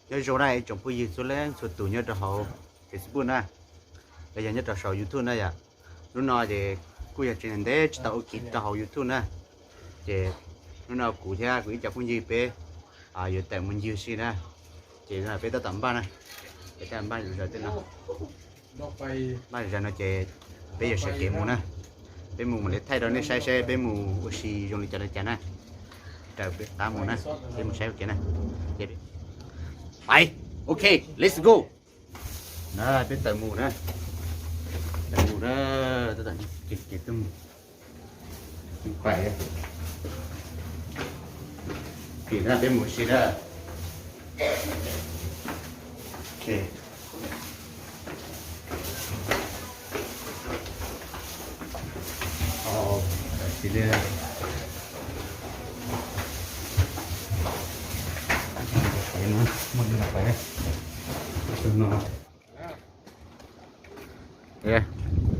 Nyob zoo na ib tsoom phooj ywg txhua leej txhua tus nyob rau hauv Facebook na, los yog nyob rau saum YouTube na yom. Hnub no ces kuj yog tsis ntev tsis tau ua kev rau hauv YouTube na, ces hnub no kuv thiab kuv ib co phooj ywg peb yuav tawm mus ncig si na, ces peb tab tom npaj na, peb tab tom npaj zaws tej no, npaj zaws no ces peb yuav sawv kev mus na, peb mus mam li thaij rau nej saib seb peb mus ua si zoo li cas li cas na, raws peb qab mus na, peb mus saib ua kev na, ces pais, ok, let's go. Na peb tawm mus na, tawm mus na, tab tom kev kev tuaj mus, pais, pim na peb mus si na, ok.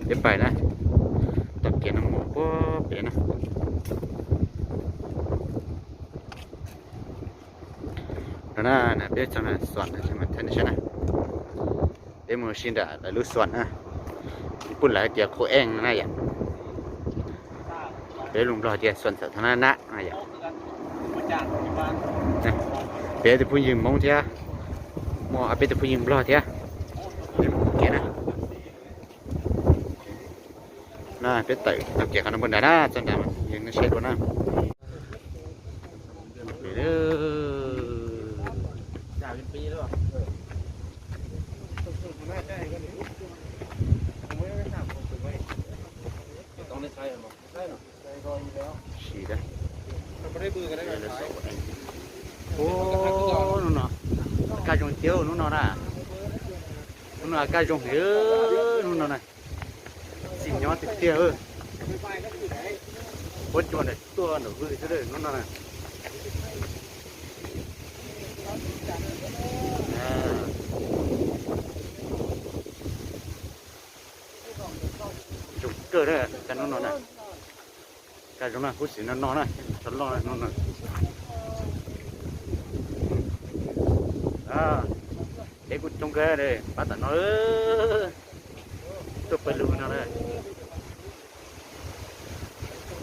Peb pais na, tom kev no mus puag pem na. No na, peb txog na xuam no mas thaij nej saib na. Peb mus si nram lawv lub xuam na, pub lawv tias khu eej no na yom. Peb lus Nplog tias xuam ntxawm thav na na yom. Peb tus phooj ywg Hmoob thiab, muaj ob peb tus phooj ywg Nplog thiab. Peb mus kev na. Na peb tawm tau kev qhov no puag nrad na, txog nrad mas yeej saib dua na. Ua, hnub no kaj zoo tiag hnub no na. Hnub no kaj zoo heev hnub no na. Xim nyob tiag tiag. Huab cua ntawm tuaj ntawm vwj xwb hnub no na. Zoo kawg na, kaj hnub no na. Kaj zoo na, huab xim no no na, tso loj hnub no. Peb kuj coob kawg, pab tom no tuaj pawg lug no na.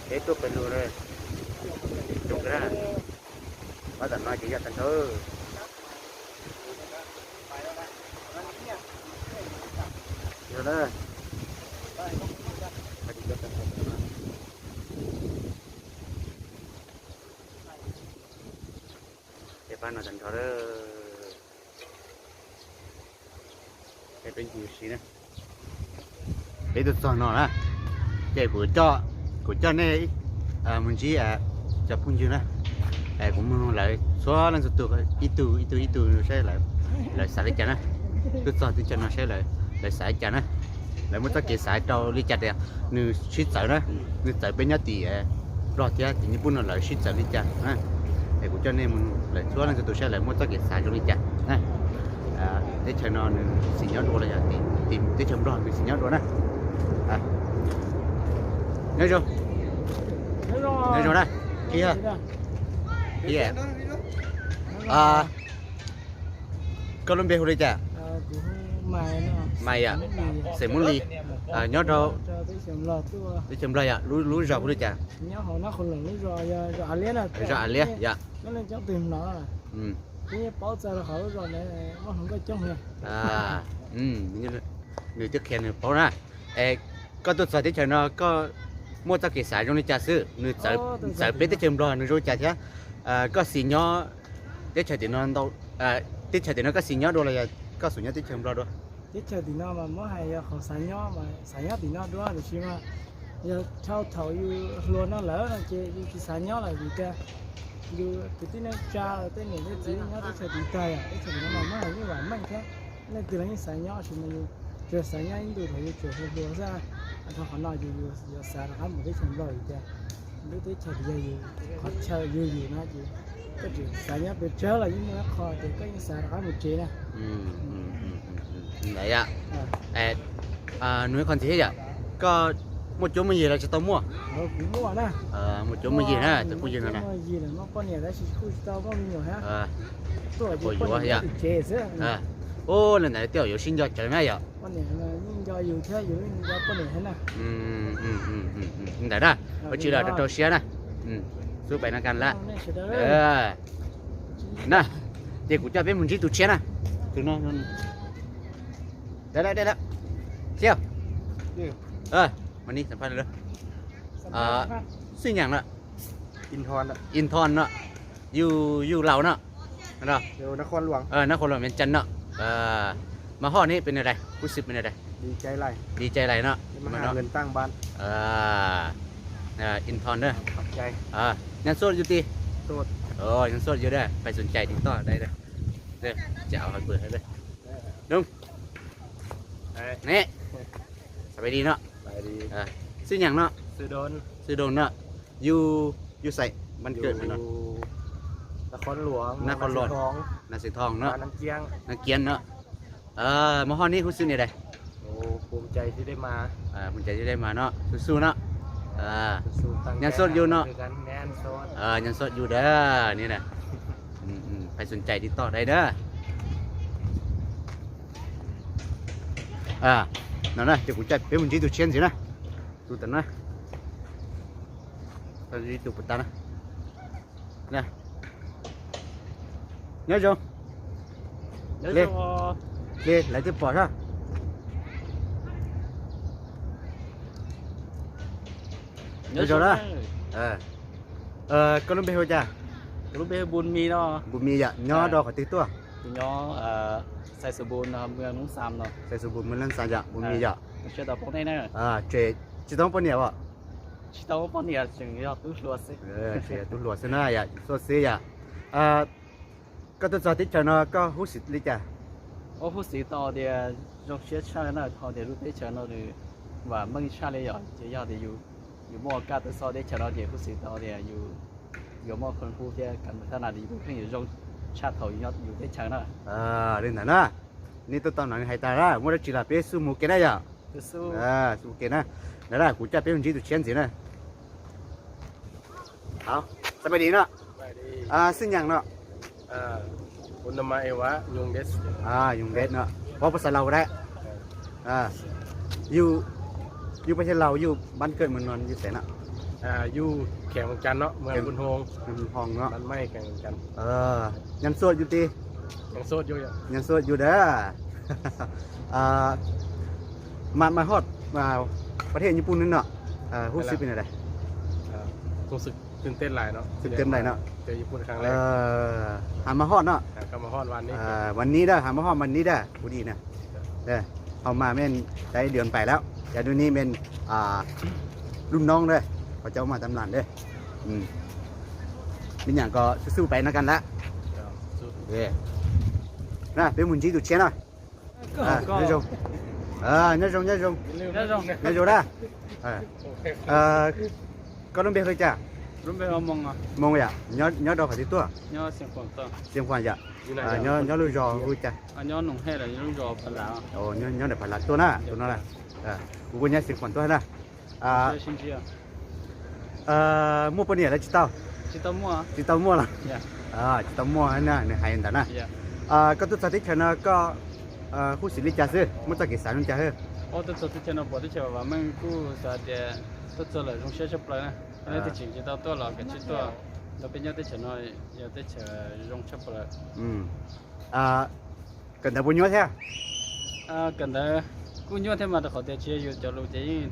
Peb tuaj pawg lug na, coob kawg na. Pab tom no ces yog tag nrho. Ces pab no tag nrho lawm. Peb ncig si na. Peb tuaj txog no na, ces kuv coj, kuv coj nej mus ntsib cov phooj ywg na. Kuv mus nug lawv txhua leej txhua tus ib tug ib tug ib tug saib lawv xav li cas na. Tuaj txog teb chaws no saib lawv xav li cas na. Lawv muaj txoj kev xav rau li cas tias nws sib txawv na, nws txawv peb nyob tim Nplog thiab tim Nyij Pooj no lawv sib txawv li cas na. Es kuv coj nej mus nug lawv txhua leej txhua tus saib lawv muaj txoj kev xav zoo li cas na. Teb chaws no nws xis nyob dua los yog tim teb chaws Nplog nws xis nyob dua na. Nyob zoo, nyob zoo na. Koj lub npe hu li cas? Mas yom, xeem Hmoob Lis, nyob rau teb chaws Nplog yom, lub zos hu li cas? Zos Av Liab yom. Nws twb qhia nws paub na. Es koj tuaj txog teb chaws no koj muaj txoj kev xav zoo li cas xwb? Nws txawv peb teb chaws Nplog nws zoo li cas thiab? Koj xis nyob teb chaws tim no ntau, teb chaws tim no koj xis nyob dua los yog koj xum nyob teb chaws Nplog dua? Teb chaws tim no mas muab hais yog qhov xav nyob mas xav nyob tim no dua, tiam sis mas yog dhau thaum yus hluas no lawm no ces yus tsis xav nyob lawm vim tias yus kwv tij neej tsa los tej niam tej txiv nyob teb chaws tim tag yom, teb chaws tim no mas muab hais yeej vam meej thiab. Leej twg los yeej xav nyob, tab sis mas yus tsuas xav nyob ib ntus thaum yus tseem hluas hluas xwb. Dhau qhov no ces yus yuav xav rov qab mus teb chaws Nplog vim tias lub teb chaws yog yus, qhov chaw yog yus no ces koj tseem xav nyob pes tsawg los yeej muaj ib qho ces koj yeej xav rov qab mus tsev na. Ntawd yom. Nug ib qho ntxiv thiab yom, koj Muaj cuab muaj yig los tsis tau muaj? Muaj cuab muaj yig na, tus phooj ywg no na. Yuav yog. Ub, li ntawd tej zaum yuav sib nco tsawv na yom. Ntawd na, ua tsis los rau rau siab na. Xub pais no kas lawm. Na, ces kuv coj peb mus ntsib tus tshiab na. Tus no. Dai lawm, dai lawm. Xib, mas ni xam phaj lawm. Xwb nyaam no. In thon no. Yug, yug laus no. Nab Qhoos Luam, Vias Cas no. Mas hoj neb peb nab dais, huv xwb peb nab dais. Di Cai Lais no. In thon na. Nyav xuaj yug ti. Nyav xuaj yug da, pais xoom cais tim toj dais. Cas hais pw ha. Dub. Ne, sawv daws di no. Xwb nyaam no. Xwb Doos no. Yug, yug xais, npab kawm no. Nab Qhoos Luam, Nab Xeem Thoo no. Nam Kiab no. Mas hoj neb huv xwb niam dais. Puv cai tib dej mas no, xub xub no. Nyav xuaj yug no. Nyav xuaj yug da, ni na. Pais xoom cais tim toj dais na. No na, ces kuv coj peb mus ntsib tus tshiab ntxiv na. Tus tam na. Tus puas tas na. Nyob zoo. Li lawv twb pom sab. Nyob zoo na. Koj lub npe hu cas? Npus Mis no. Npus Mis yom, nyob rau qhov twg tuaj? Xais Xus Npus, Xais Xus Npus, Nab Xas yom, Npus Mis yom. Tsis tau muaj poj niam os? Tsis tau muaj poj niam, tseem yog tub hluas xwb. Tseem yog tub hluas xwb na yom, tub hluas xwb yom. Koj tuaj txog teb chaws no koj huv xim li cas? Huv xim tau tias zoo siab tshaj na, thaum tias lub teb chaws no nws vam meej tshaj li yom, ces yog tias yus muaj kaj tuaj txog teb chaws no ces huv xim tau tias yus yuav muaj qhov hub thiab kam thab nas yus tus kheej yuav zoo tshaj thaum yus nyob yus teb chaws na. Li ntawd na, nej tuaj tau no hais tas na, muaj dab tsi los peb xub mus ke na yom. Xub mus ke na. Ntawd kuv coj peb mus ntsib tus tshiab ntxiv na. Sawv daws di no. Xwb nyaam no. Yug Npes no, pov pas xav laus dab. Yug pas xav laus, yug npab kawm mus no yug xeem no. Yug Kheem Cas no, Hoo no. Nyav xuaj yug ti. Nyav xuaj yug dab. Mas mas hoj, pas thiaj nyuj pum no, huv xim pem no dab. Xim teb lais no. Has mas hoj no. Vas nib dab, has mas hoj mas nib dab, kuv di na. Hauv mas mej dai liu npais lawm, yog dub nib mej lub noob dab, qhov cov mas tam lam dab. Peb nyaam ko xub xub pais no kas lawm. Na, peb mus ntsib tus tshiab na. Nyob zoo. Nyob zoo, nyob zoo. Nyob zoo dab. Koj lub npe hu li cas? Moos yom, nyob rau qhov twg tuaj? Xeev Khuam yom. Nyob lub zos hu li cas? Nyob ntawm Phav Lav tuaj na, tus no. Kuv kuj nyob Xeev Khuam tuaj na. Muaj poj niam los tsis tau? Tsis tau muaj los? Tsis tau muaj na, nws hais ntawd na. Koj tuaj txog teb chaws no koj huv xim li cas xwb, muaj txoj kev xav li cas xwb? Tuaj txog teb chaws no pom teb chaws vam meej kuj xav tias tuaj txog lawm zoo siab tshaj plaws na. Nej twg tseem tsis tau tuaj los kav tsij tuaj nrog peb nyob teb chaws no, yog teb chaws zoo tshaj plaws. Kawm ntawv puas nyuaj thiab? Kawm ntawv kuj nyuaj thiab mas, rau qhov tias tsis yog yus cov lus ces yeej,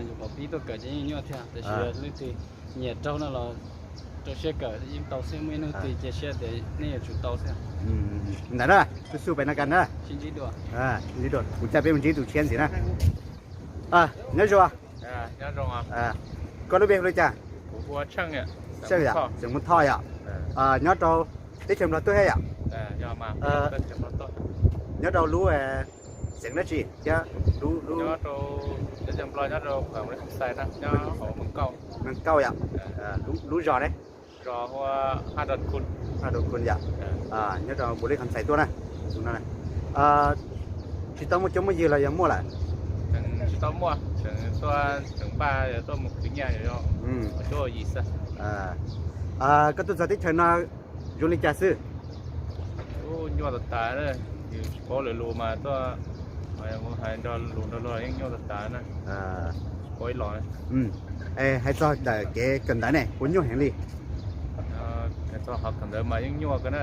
yus qhov pib tuaj kawm ces yeej nyuaj thiab, tiam sis leej twg nyiam raug no los rau siab kawm yeej tau xwb, muaj ib hnub twg cia siab tias nej yuav tsum tau xwb. Ntawd na, xub xub pais no kas na. Kuv coj peb mus ntsib tus tshiab ntxiv na. Nyob zoo. Koj lub npe hu li cas? Xeem Muas Thoj yom. Nyob rau teb chaws Nplog tuaj thiab yom? Nyob rau lub xeev dab tsi thiab? Lub, Nplog nyob rau Moos Kauj yom. Lub zos ne? Haj Doo Khun yom. Nyob rau Npaus Lis Kham Xais tuaj na. Tsis tau muaj cuab muaj yig los yog muaj lawm? Tseem tsis tau muaj, tseem tuaj, tseem npaj yuav tuaj mus khwv nyiaj yom, cuaj yim xwb. Koj tuaj txog teb chaws no zoo li cas xwb? Ub, nyuaj tas tas na, yus tsis paub lwm lus mas tuaj, hais nrog lus nrog luag yeej nyuaj tas tas na. Tsis paub ib los. Hais txog ntawm kev kawm ntawv ne puas nyuaj heev li? Hais txog qhov kawm ntawv mas yeej nyuaj kawg na,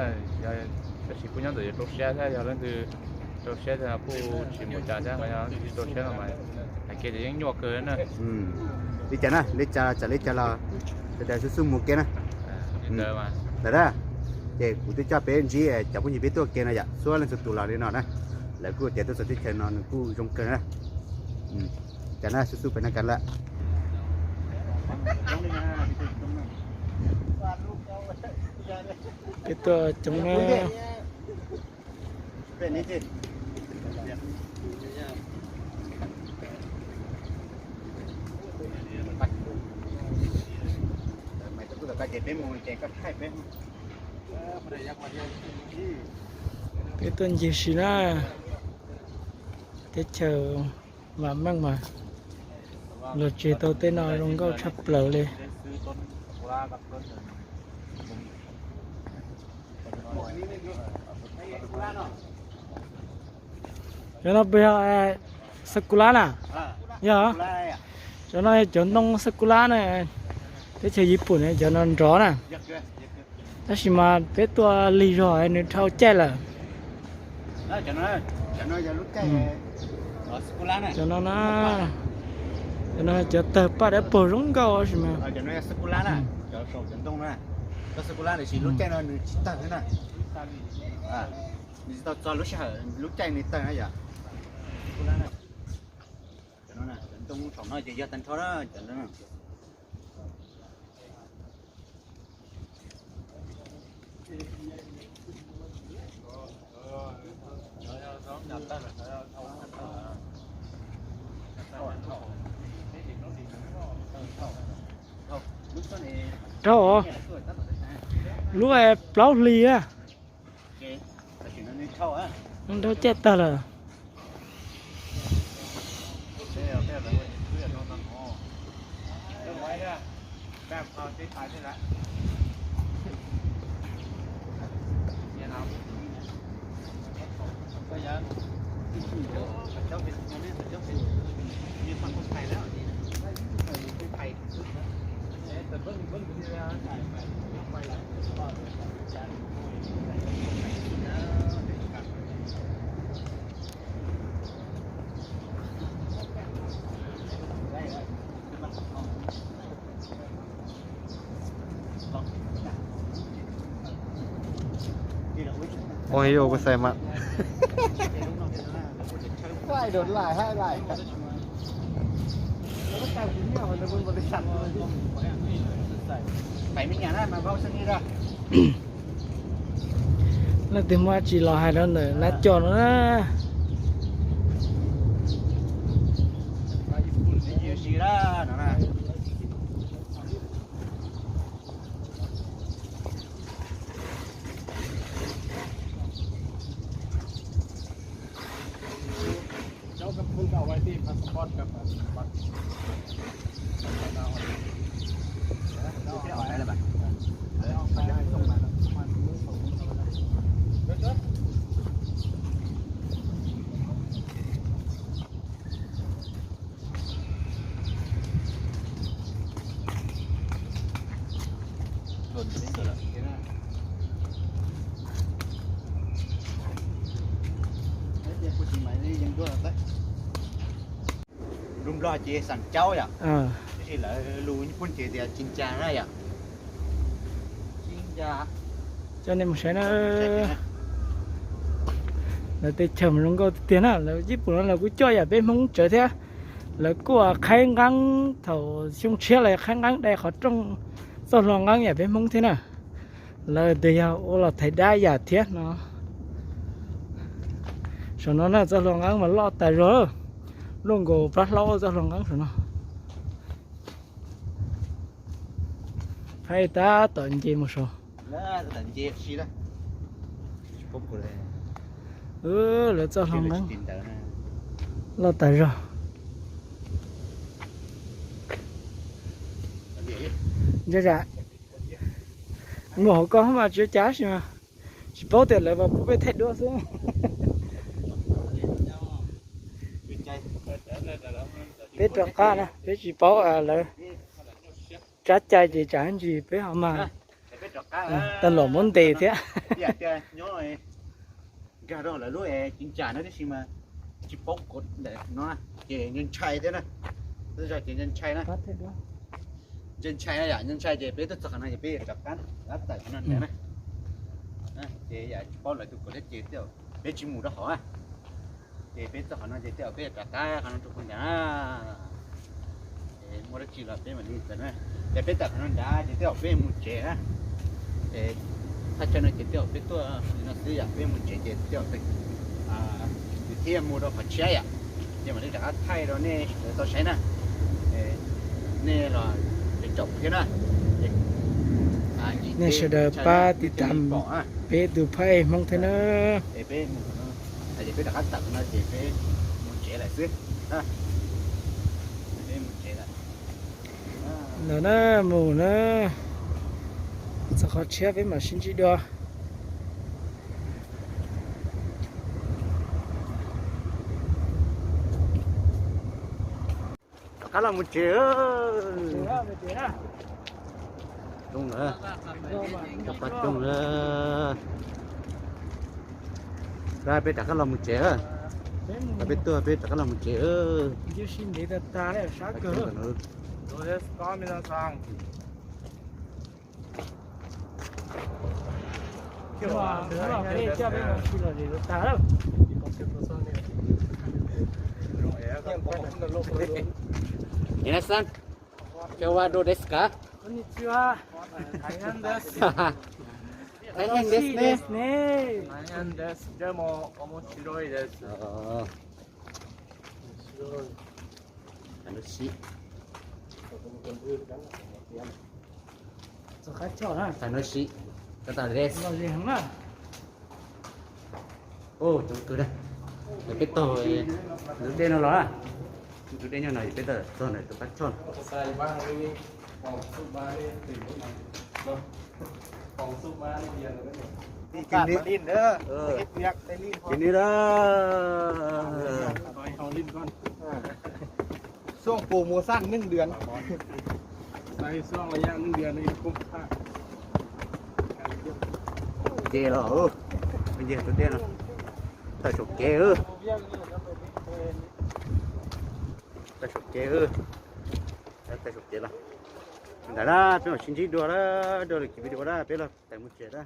tab sis kuj nyob ntawm yus rau siab thiab, yog leej twg rau siab thiab kuj tsis mus cas thiab, yog leej twg tsis rau siab no mas hais kiag ces yeej nyuaj kawg na. Li cas na, li cas tsam li cas los sawv daws xub xub mus kev na. Ntawd na, ces kuv twb coj peb ntsib cov phooj ywg peb tuaj kev no yom, txhua leej txhua tus los li no na, lawv kuj tias tuaj txog teb chaws no nws kuj zoo kawg na. Cas na, xub xub peb na kas lawm. Peb tuaj coob na. Peb tuaj ncig si na, teb chaws vam meej mas los tsis tau tej no zoo nkauj tshaj plaws li. Cov no puas yog sakula na? Yog, cov no yog cov ntoo sakula na, teb chaws Yiv Pum cov no nrov na. Tab sis mas peb tuaj lig zog nws dhau caij lawm. Cov no na, cov no cov tawg paj dawb paug zoo nkauj tab sis mas. Nws tsis tau txog lub sij hawm lub caij nws tawg na yom. Cov no, cov ntoo saum no ces yog tag nrho na cov no. Rau, lub plaub hlis a. Nrau caj tag lawm. Ôi, ôi, cái xe mà. Leej twg muaj dab tsi los hais rau ntawm lab coj no na. Lus Nplog ces xaam caub yom, tab sis lawv lus nyuj phooj ces tias cin cas na yom. Coj nej mus saib na. Lawv tej chaw mas zoo nkauj tiag tiag na, lawv Yij Pum no lawv kuj coj yam peb Hmoob tsawv thiab. Lawv kuj qhaib nqeeb thaum xyoo tshiab lawv qhaib nqeeb dai qhov rooj txoj hlua nqeeb yam peb Hmoob thiab na. Lawv tias yog ua los thaiv dab yam thiab no. Saum no na txoj hlua nqeeb mas loj tas zog, luaj nkaus plab hlaub txoj hlua nqeeb saum no. Phaib tab tom nce mus saud. Lawv txoj hlua nqeeb loj tas zog. Ntsa zam, muaj hauv ko mas tsis ua cas sis mas tsis paub tias lawv pub peb thaij duab xwb. Peb rov qab na, peb tsis paub lawv tsab cai ces tsam ntsis peb ho mas tau los muab ntes thiab. Nkag rau lawv lub cev ntsa na, tab sis mas tsis paub kod ntawm no ces ntshai thiab na. Ces ntshai na, ntshai yom, ntshai ces peb tuaj txog qhov no ces peb rov qab, rov qab tawm qhov no ntawd na. Ces yam tsis paub lawv tus kod thiab ces peb tsis mus rau hauv na. Ces peb txog qhov no ces tej zaum peb rov qab qhov no rau puag nrad na. Muaj dab tsi los peb mam li txawm na. Ces peb tawm qhov no nrad ces tej zaum peb mus tsev na. Thaj chaw no ces tej zaum peb tuaj li no xwb yom, peb mus tsev ces tej zaum kwv tij mus rau qhov tshiab yom, ces mam li rov qab thaij rau nej sawv daws tau saib na. Nej los tseem caum thiab na. Nej sawv daws pab tiv tam peb tus phab ej Hmoob thiab na. Peb rov qab tawm no ces peb mus tsev lawm xwb. Ntawm na, mus na, txog qhov tshiab peb mam sib ntsib dua. Rov qab los mus tsev. Coob lawm, coob lawm. Peb rov qab los mus tsev. Peb tuaj peb rov qab los mus tsev. Minasan, 今日はどうですか? こんにちは。大変です。大変ですね。大変です。でも面白いです。ああ。面白い。 Qab no sib. Qab no sib. Qab tas des. Coob kawg na. Peb taug ntug dej no los, ntug dej nyob no peb tawm txog ntawm tus qab choj. Ces nws, ces nws da. Xyoo promotion หนึ่งเดือน. Xyoo ระยะ หนึ่งเดือน นี่คุ้มค่า. Ces los, ces tus dej no tawm saum kev, tawm saum kev, tawm saum kev los. Ntawd na, peb mam sib ntsib dua, dua lwm video na, peb los tawm mus tsev na.